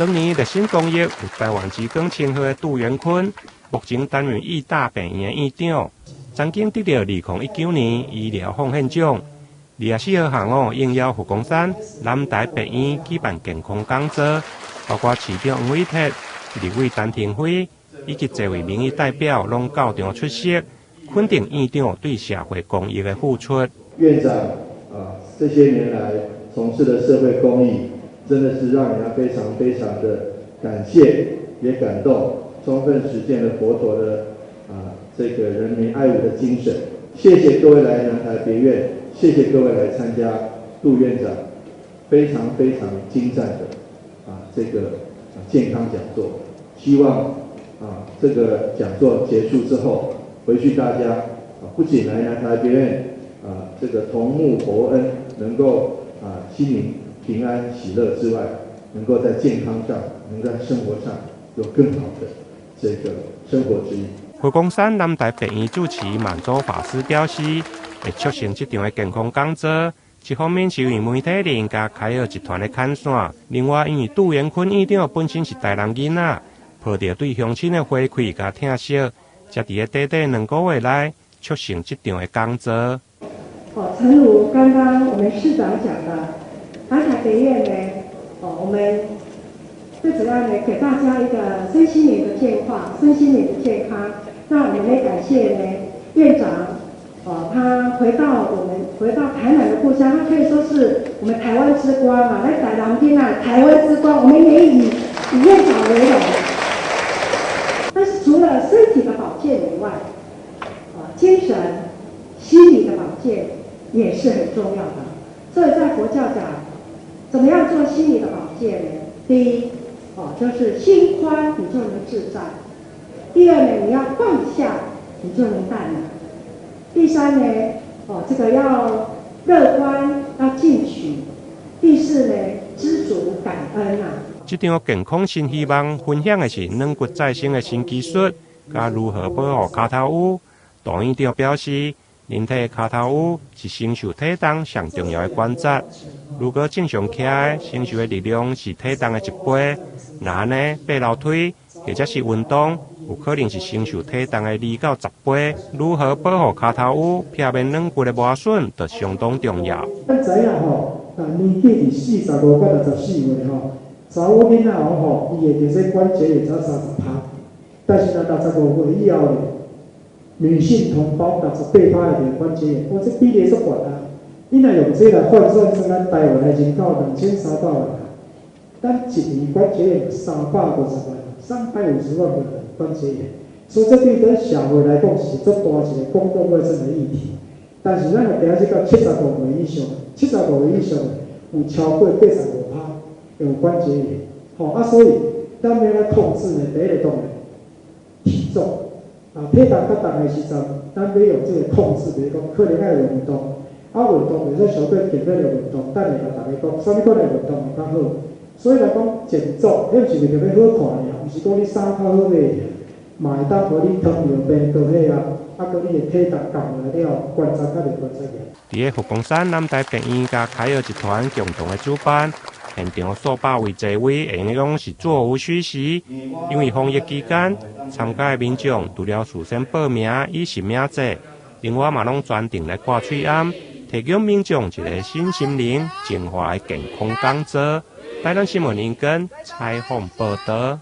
當年熱心公益有台灣之光稱號的杜元坤，目前擔任義大病院的院長，曾經得著2019年醫療奉獻獎。24號下午應邀佛光山南台別院舉辦健康講座，包括市長黃偉哲、立委陳亭妃以及濟位民意代表攏到場出席，肯定院長對社會公益的付出。院長啊，這些年來從事的社會公益，真的是讓人家非常非常的感謝，也感動，充分實踐了佛陀的啊這個仁民愛物的精神。謝謝各位來南台別院，謝謝各位來參加杜院長非常非常精湛的啊這個健康講座。希望啊這個講座結束之後，回去大家啊不僅來南台別院啊這個同沐佛恩，能夠啊心靈平安喜樂之外，能夠在健康上，能夠在生活上有更好的這個生活指引。佛光山南台別院住持滿洲法師表示，會促成這場的健康講座，一方面是因為媒體人佮凱爾集團的牽線，另外因為杜元坤院長本身是台南囡仔，抱著對鄉親的回饋佮疼惜，才佇咧短短2個月內促成這場的講座。哦，誠如剛剛我們市長講的，南台別院呢，哦，我們最主要呢，給大家一個身心靈的健化，身心靈的健康。那我們也感謝呢院長，哦，他回到我們回到台南的故鄉，他可以說是我們台灣之光啊！來台南聽啊，台灣之光，我們也以院長為榮。但是除了身體的保健以外，啊，精神、心理的保健也是很重要的。所以在佛教講，怎麼樣做心理的保健呢？第一，哦，就是心寬，你就能自在；第二呢，你要放下，你就能淡然；第三呢，哦，這個要樂觀，要進取；第四呢，知足感恩啊。這場健康新希望分享的是軟骨再生的新技術，佮如何保護跤頭趺。杜院長表示，人體的跤頭趺是承受體重上重要的關節。如果正常徛的，承受的力量是體重的一倍。若按呢爬樓梯或者是運動，有可能是承受體重的2到10倍。如何保護跤頭趺，避免軟骨的磨損，就相當重要。咱知影吼，若年紀佇45到64歲吼，查某囡仔吼，伊會佇這關節炎才30趴，但是若65歲以後咧，女性同胞68趴會得關節炎，哇，這比例足懸啊！你若用這來換算成咱台灣的人口2300萬啊，咱一年關節炎350萬，350萬個人關節炎，所以這對咱社會來講是足大一個公共衛生的議題。但是咱若今日到75歲以上，75歲以上有超過85趴有關節炎，吼啊，所以咱欲按怎控制呢？第一個當然體重啊，體重較重的時陣，咱欲用這個控制，比如講可能愛運動，啊運動袂使傷過激烈的運動，等下共大家講，啥物款的運動會較好。所以來講減重，彼毋是為著欲好看爾，毋是講你衫較好買爾，嘛會當予你糖尿病、高血壓，啊，閣你的體重降落來了後，關節較袂關節炎。佇个佛光山南台別院佮凱爾集團共同的主辦，現場數百位座位，會用講是座無虛席。因為防疫期間，參加的民眾除了事先報名以實名制，另外嘛攏專程來掛喙罨，提供民眾一個身心靈淨化的健康講座。台南新聞林根採訪報導。